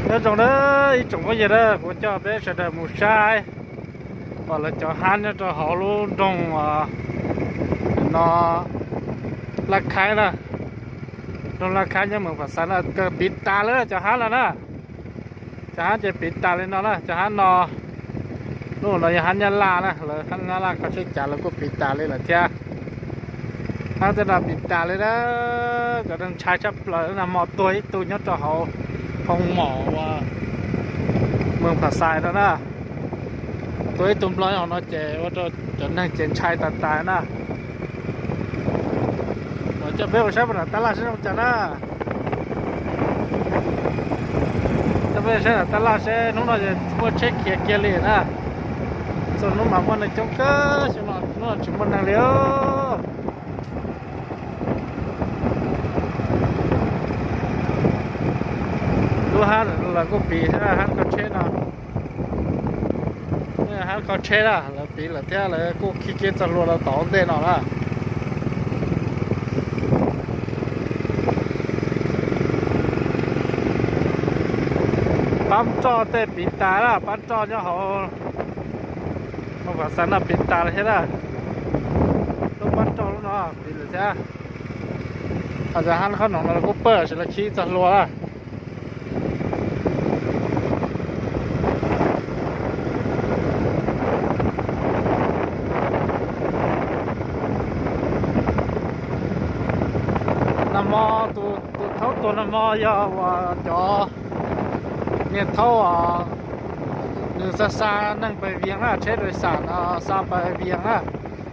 Nyob zoo na ib tsoom phooj ywg na, kuv coj peb sawv daws mus saib pom lawv cov hab nyob rau hauv lub nroog no, Laj Khaib na, nroog Laj Khaib nyob Moos Phas Xais na, kawg piv tas lawm cov hab no na. Cov hab ces piv tas li no na, cov hab no, lub no yog hab Nyab Laj na, lawv hab Nyab Laj kho tsheb cas lawv kuj piv tas li lawm thiab. Hab tej no piv tas li na, cov neeg ntshai tshaj plaws na, nag hmo tuag ib tug nyob rau hauv phoo mom uas Moos Phas Xais no na. Tuag ib tug nplog hauv no ces ua rau cov neeg ces ntshai tas tas na. Coj peb mus saib puas nram tab laj seb zoo cas na. Coj peb saib nram tab laj seb hnub no muaj tsheb khiav kiag li na. Txhua hnub mas muaj neeg coob kawg, xyoo no hnub no tsis muaj neeg li. Lub hab lawv kuj piv thiab, hab kho tsheb no. Hab kho tsheb na, lawv piv lawm thiab, lawv kuj khi kiag txog hlua rau tom ntej no na. Pab roj tej piv tas na, pab roj nyob hauv, hauv Phas Xais no piv tas lawm thiab na. Lub pab roj lub no piv lawm thiab. Hab khob noom no kuj pawg lawm, lawv khi txog hlua na. Nag hmo tus thaub tuag nag hmo yog uas cov niag thaub, nws xa xa neeg pais Vias na, tsheb dais xas no xa pais Vias na,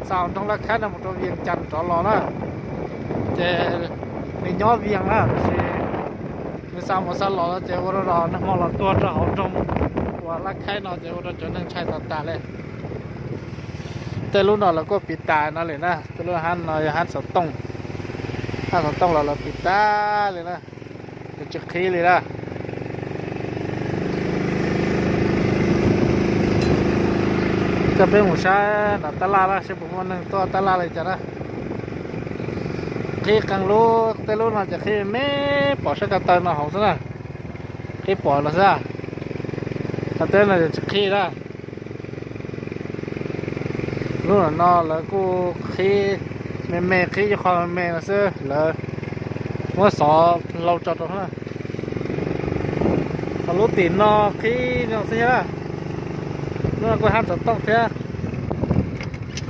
xa nroog Laj Khaib no mus rau Vias Cas rov los na. Ces nws nyob Vias na, tab sis nws xa mus xa los no ces ua rau nag hmo los tuag rau hauv nroog uas Laj Khaib no ces ua rau cov neeg ntshai tas tas li. Tej lub no lawv kuj piv tas no li na, tej lub hab no yog hab xov tooj, hab xov tooj los lawv piv tas li na, nws tsis qhib li na. Coj peb mus saib nram tab laj na seb puas muaj neeg tuaj tab laj li cas na. Qhib qee lub, tej lub no ces qhib me, pom sab ko taw no hauv xwb na. Qhib pom no xwb, ho tej no ces tsis qhib na. Lub no lawv kuj qhib me me, qhib ib qho me me no xwb, lawv muab xov hlau tso rau na. Ho lub tim no qhib no xwb thiab na. Lub no kuj hab xov tooj thiab,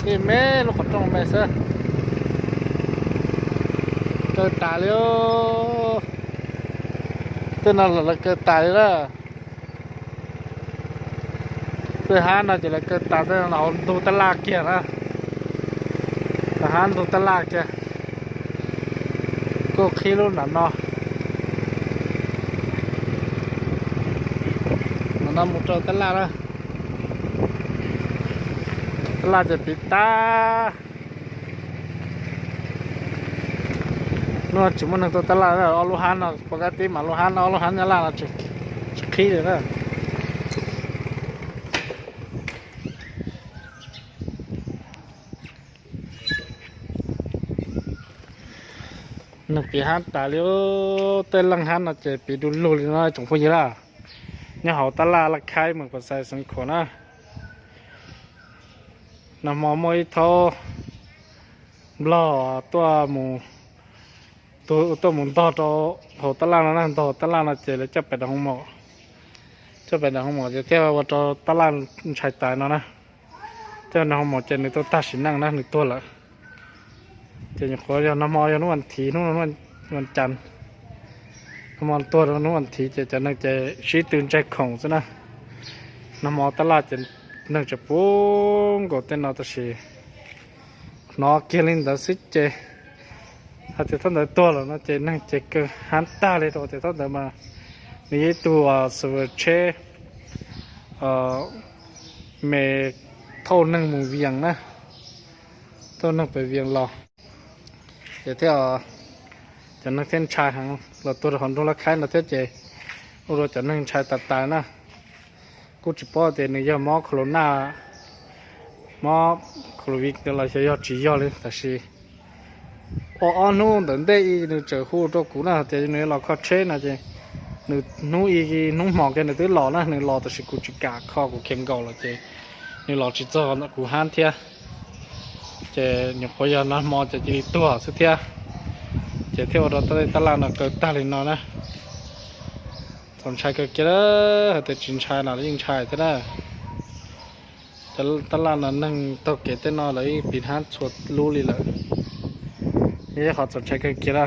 qhib me lub qhov rooj me xwb. Kaw tas li. Tej no los lawv kaw tas li na. Tej hab no ces lawv kaw tas, tej no hauv ntug tab laj kiag na. Hab ntug tab laj kiag. Kuj qhib lub nram no, nram no mus rau tab laj na. Tab laj ces piv tas. Hnub no tsis muaj neeg tuaj tab laj, ob lub hab no pov kab tib mas lub hab no, ob lub hab Nyab Laj no tsis qhib li na. Neeg piv hab tas li, tej leej hab no ces piv du lug li no tsoom phooj ywg na. Nyob hauv tab laj Laj Khaib, moos Phas Xais, Xeev Khuam na. Nag hmo muaj ib thaub nplog tuaj mus, tuaj mus ntog rau hauv tab laj no na, ntog hauv tab laj no ces lawv coj pem nram hoo mom, coj pem nram hoo mom ces thiaj ua rau tab laj ntshai tas no na. Coj nram hoo mom ces nws tuaj tag sim neej na, nws tuag lawm. Ces nyuam qhuav yog nag hmo yog hnub vas thiv, hnub vas cas, nag hmo tuag rau hnub vas thiv ces cov neeg ces sib tw ntsaig khoom xwb na. Nag hmo tab laj ces neeg tseem puv nkaus tej no tab sis hnov kiag li ntawd xwb ces hais tias thaub ntawd tuag lawm no ces neeg ces kawg hab tag li rau tias thaub ntawd mas nws yog ib tug uas tsheb me thauj neeg mus Vias na, thauj neeg pem Vias los. Ces thiaj, cov neeg thiaj ntshai heev, los tuag rau hauv nroog Laj Khaib no thiab ces ua rau cov neeg ntshai tas tas na. Kuj tsis paub tias nws yog mob corona, mob covid los xyov yog tsis yog li, tab sis ua ob hnub ntawm ntej nws tseem hu rau kuv na tias nws los kho tsheb no ces Nws hnub ib hnub hmo kiag nws twb los na, nws los tab sis kuv tsis kam kho kuv khiav nkaus lawm ces nws los tsis txog kuv hab thiab. Ces nyuam qhuav yog nag hmo ces cia li tuag xwb thiab. Ces thiaj ua rau tab laj no kaw tag li no na. Txaus ntshai kawg kiag, hais tias tsis ntshai no los yeej ntshai thiab na. Tab laj no neeg taug kev tej no lawv yeej piv hab txhua lub li lawm. Yog qhov txaus ntshai kawg kiag na.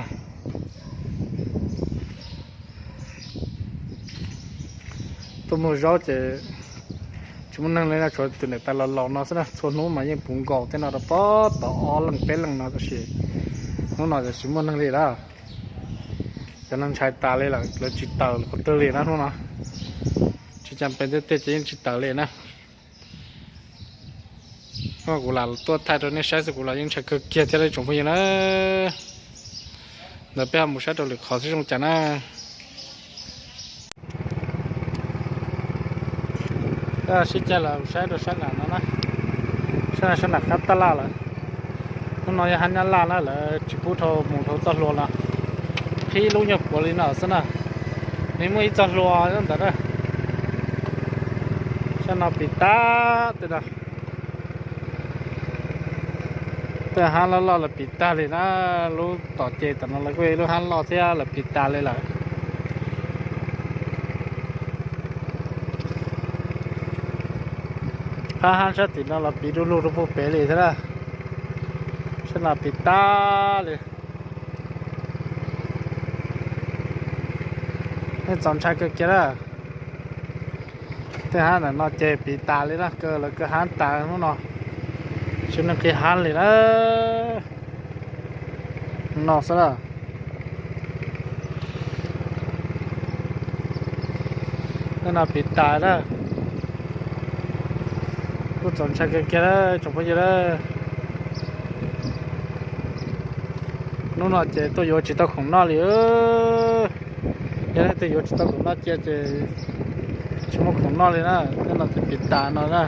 Tuaj muag zaub ces tsis muaj neeg li no, tshuav tus niam tais laus laus no xwb na. Txhua hnub mas yeej puv nkaus tej no rau pem tod ob leeg peb leeg no tab sis hnub no ces tsis muaj neeg li lawm. Cov neeg ntshai tas li lawm, lawv tsis tawm qhov twg li na hnub no. Tsis cas pes tiag tiag ces yeej tsis tawm li na. Kuv lam tuaj thaij rau nej saib xwb, kuv los yeej ntshai kawg kiag thiab tsoom phooj ywg na. Ntawd peb ho mus saib rau lwm qhov xwb zoo cas na. Sib cav los saib rau sab nram no na, sab nram qab tab laj lawm. Hnub no yog hab nyab laj na, lawv tsis pub dhau mus dhau txoj hlua no, qhib lub nyuag puav li no xwb na. Nws muaj ib txoj hlua ntawd na. Sab no pis tas tej no. Tej hab loj loj lawv pis tag li na. Lub tom ces tom no lawv kuj ib lub hab loj thiab lawv pis tas li lawm. Phab hab sab tim no los pis du lug rau puag pem li thiab na. Sab no pis tas li. Nej txaus ntshai kawg kiag na. Tej hab ntawm no ces pis tas li na, kaw lawv kaw hab tas hnub no, tsis muaj neeg qhib hab li na. No xwb na. Tej no pis tas na. Kuj txaus ntshai kawg kiag tsoom phooj ywg na. Hnub no ces tuaj yuav tsis tau khoom noj li. Yog leej twg yuav tsis tau khoom noj cia ces tsis muaj khoom noj li na. Tej no ces pis tas no na.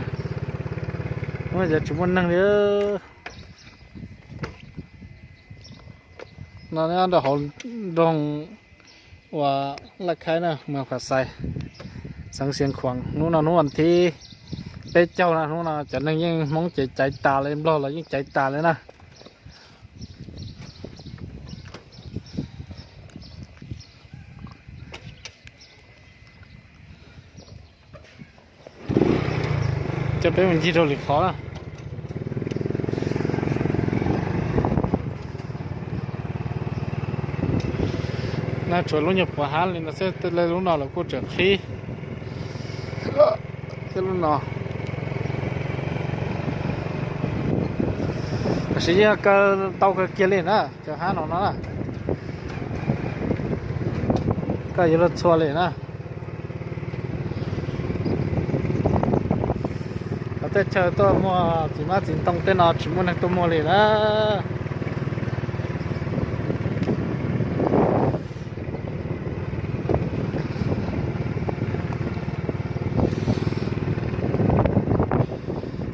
Hnub no ces tsis muaj neeg li. No nyob rau hauv nroog uas Laj Khaib na, moos Pham Xais, xeev Xeev Khuam. Hnub no hnub vas thib peb caug na, hnub no cov neeg yeej Hmoob ces caiv tas li, Nplog los yeej caiv tas li na. Coj peb mus ncig rau lwm qhov na. Na tshuav lub nyuag puav hab li no xwb, tej lub no los kuj tseem qhib thiab lub no. Tab sis yeej kaw tau kawg kiag li na, cov hab no no na. Koj yuav luag txhua li na. Cov teb chaws tuaj muag txiv hmab txiv ntoo tej no tsis muaj neeg tuaj muag li na.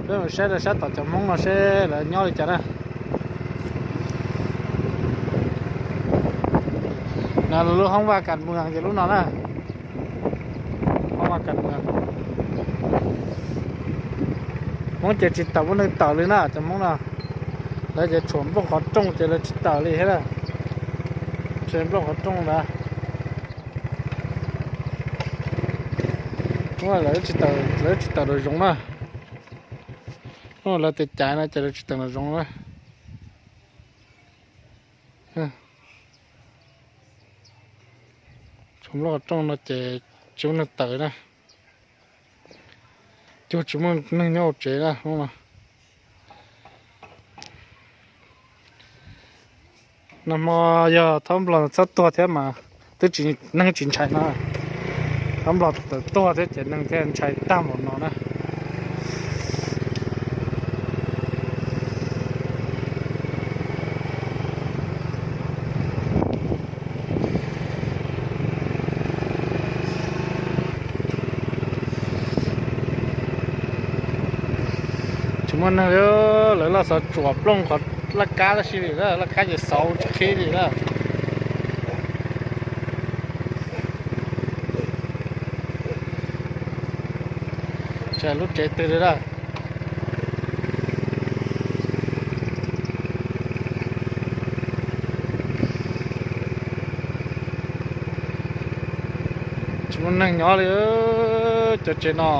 Peb mus saib rau sab tom cov Hmoob no seb lawv nyob li cas na. No lub hoob vaj kas mws ces lub no na. Hoob vaj kas mws. Hmoob ces tsis tawm muaj neeg tawm li na cov Hmoob no. Lawv ces tshuam nplooj qhov rooj ces lawv tsis tawm li thiab. Tshuam nplooj qhov rooj ntawd. Lawv tsis tawm, lawv tsis tawm nraum zoov na. Lawv tes caiv no ces lawv tsis tawm nraum zoov na. Tshuam nplooj qhov rooj no ces tsis muaj neeg tawm na. Cuag tsis muaj neeg nyob hauv tsev na hnub no. Nag hmo yog thaub nplog txhob tuag thiab mas twb tsis, neeg tsis ntshai no. Thaub nplog tawm tuag thiab ces neeg thiaj ntshai tag npaum no na. Tsis muaj neeg li, lawv loj xov tsuam plooj qhov laj kab tab sis li na, laj kab ces xauv tsis qhib li na. Tsam lub tsev twg li lawm. Tsis muaj neeg nyob li, cov tsev no,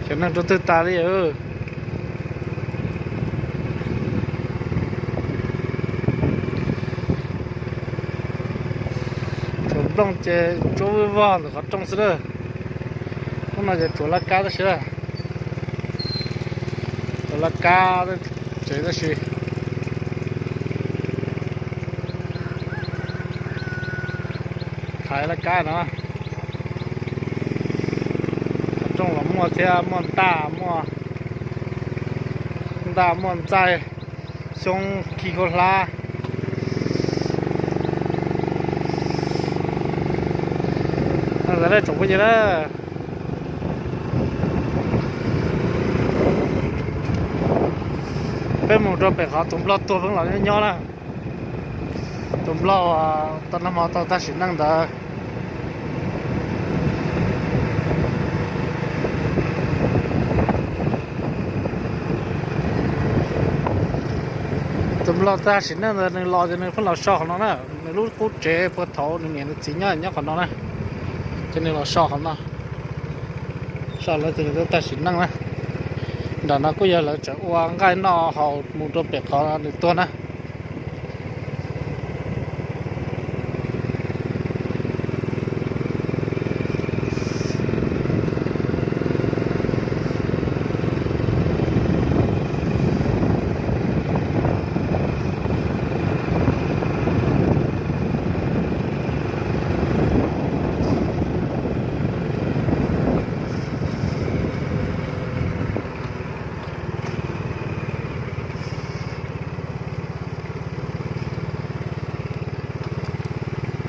cov neeg rau twg tas li. Tsuav nplooj ces tsuab vwj vog ntawm qhov rooj xwb lawm. Hnub no ces tsuav laj kab tab sis, tsuav laj kab tsev tab sis, thaiv laj kab no. Qhov rooj los muaj thiab, muaj ntaj, muaj ntaj muaj ntxaij, xyoob khi khaub hlab. Tsoom phooj ywg na, peb mus rau pem qhov tus nplog tuag pheej los nyob na. Tus nplog tau nag hmo tau tag sim neej ntawd. Tus nplog tag sim neej ntawd nws los ces nws pheej los so qhov no na. Nws lub qub tsev puag thaum nws niam nws txiv nyob nyob qhov no na, ces nws los so qhov no. So lawv ces nws tau tag sim neej na. Nram no kuj yog lawv tseem ua nqaij noj haus mus rau pem qhov nws tuag na.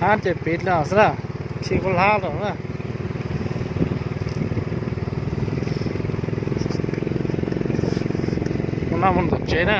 Hab ces piv los xwb na, khi khaub hlab los na. Mus no mus tom tsev na.